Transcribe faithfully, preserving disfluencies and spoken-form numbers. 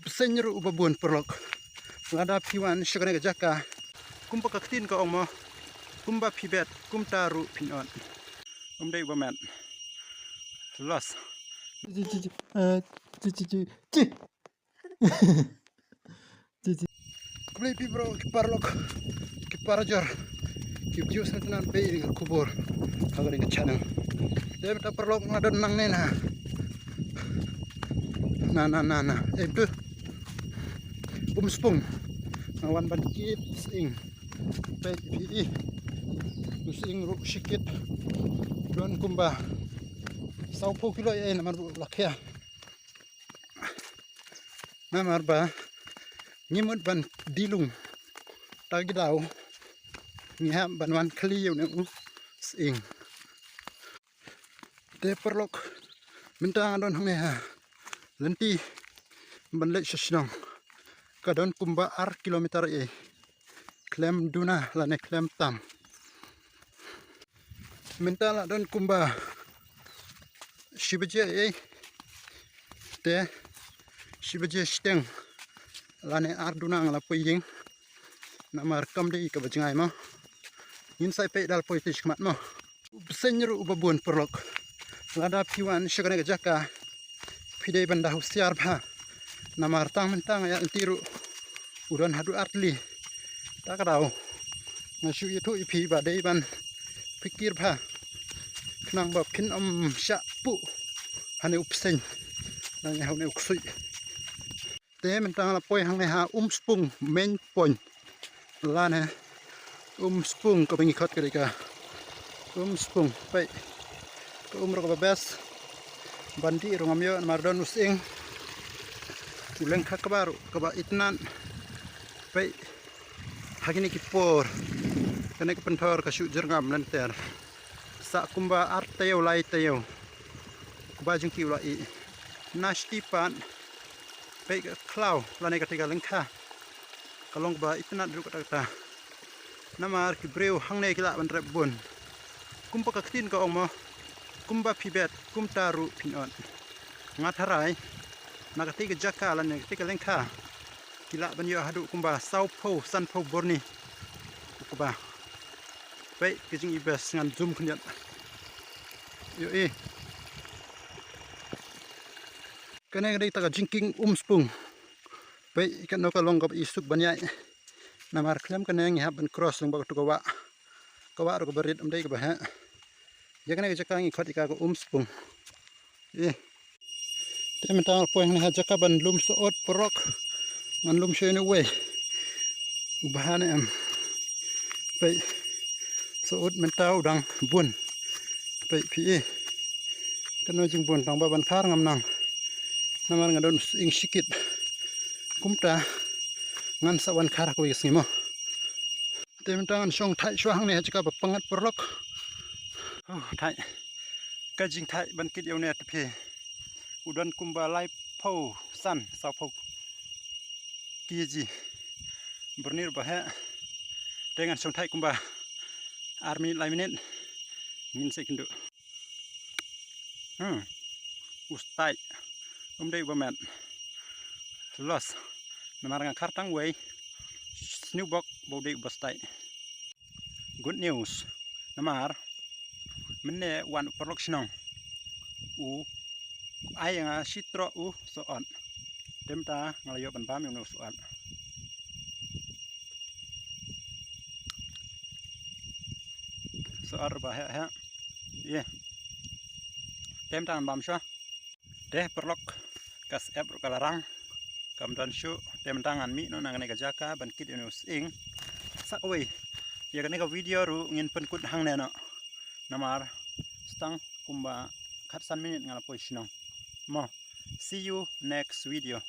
bseiñ ruh uba bun paralok. Lada phi wan sha kane ka jaka, kumba ka ktien ka ong mo, kumba phi bet kumta ruh phin ot. Um dei uba met. Los. Chi, chi, chi, eh, chi, chi, chi, chi. Khublei phi bro, ki paralok, ki parajor, ki views na tnat pei ring khubor ha ka ring channel. Te mynta paralok nga don nangne na, na, na, na, na, eh, tu Umspung. Nga wan ban kit sying. Peit phi i, u sying ruh shikit. Don kumba sawphew kilo ei namar ba la khia. Namar ba ngi mut ban die lung, ta ki daw ngi hap ban wan khlieh ïa une u sying. Te paralok, mynta nga don hangne ha lynti ban leit sha shnong. Ka don kumba ar kilometer ei, khlem duna lane khlem tam. Mynta la don kumba shi baje ei, te shi baje shiteng lane ar duna nga la poi ïing. Namar kam dei kaba jngai mo. Ngin sa ïa peit da la poi te shakhmat mo. Bseiñ ruh uba bun paralok. Lada phi wan sha kane ka jaka, phi dei ban da husiar bha. Namar tang mynta nga ïaid lynti ruh u don haduh artylli. Ta ka daw nga shu ïathuh ïa phi ba dei ban pyrkhat bha, khnang ba phin ym shah puh hane u bseiñ lane hane u ksuid. Te mynta nga la poi hangne ha Umspung main point. Lane Umspung kaba ngi khot ka dei ka Umspung. Peit ka um ruh kaba best. Ban dih ruh ngam ïoh namar don u sying. U lyngkha kaba ruh kaba itynnad. Peit ha kine ki por kane ka pynthor ka shu jyrngam lynter. Sa kumba ar taïew lai taïew. Kaba jingkiew la i. Na shati pat peit ka khlaw lane kata ka lyngkha ka long kaba itynnad ruh kata kata. Namar ki briew hangne ki lah ban rep bun. Kumba ka ktien ka ong mo, kumba phi bet kumta ruh phin ot. Nga tharai na kata ka jaka lane kata ka lyngkha ki lah ban ïoh haduh kumba sawphew sanphew bor ni. Kumba. Peit ka jingibes ngan zoom khyndiat. Ïohi. Kane ka dei ta ka jingkieng Umspung. Peit kano ka long kaba i suk ban ïaid. Namar khlem kane ngi hap ban cross lyngba katu ka wah. Ka wah ruh kaba rit, ym dei kaba heh. Ïa kane ka jaka ngi khot ïa ka ka Umspung. Ïa. Te mynta nga la poi hangne ha jaka ban lum sohot paralok. Ngan lum shuwa ïa une uwei. U bha ne em. Peit. Sohot mynta u dang bun. Peit phi i. Kano jingbun tang ba ban khar ngam nang. Namar nga don ing shikit. Kumta ngan sa wan khar ha kawei ka sngi mo. Te mynta ngan shong thait shuwa hangne ha jaka ba pyngngad paralok. Oh, thait. Ka jingthait ban kit ïa une te phi. U don kumba laiphew san, sawphew kg. Byrni ruh ba heh. Te ngan shong thait kumba ar minit lai minit. Ngin sa ïakynduh. Hmm. U stait. Um dei uba met. Los. Namar nga khar tang wei. Sniewbok ba u dei uba stait. Good news. Namar mynne wan u paralok shnong. U ai ïa nga shi troh u sohot. Te mynta nga la ïoh ban bam ïa une u sohot. Sohot ruh ba heh heh. Ïa. Te mynta ngan bam shuwa. Te paralok, ka syep ruh ka la rang. Kam don shuh, te mynta ngan mih noh na kane ka jaka ban kit ïa une u sying. Sa kawei ïa kane ka video ruh ngin pynkut hangne noh. Namar sa tang kumba khatsan minit nga la poi shnong. Mo, see you next video.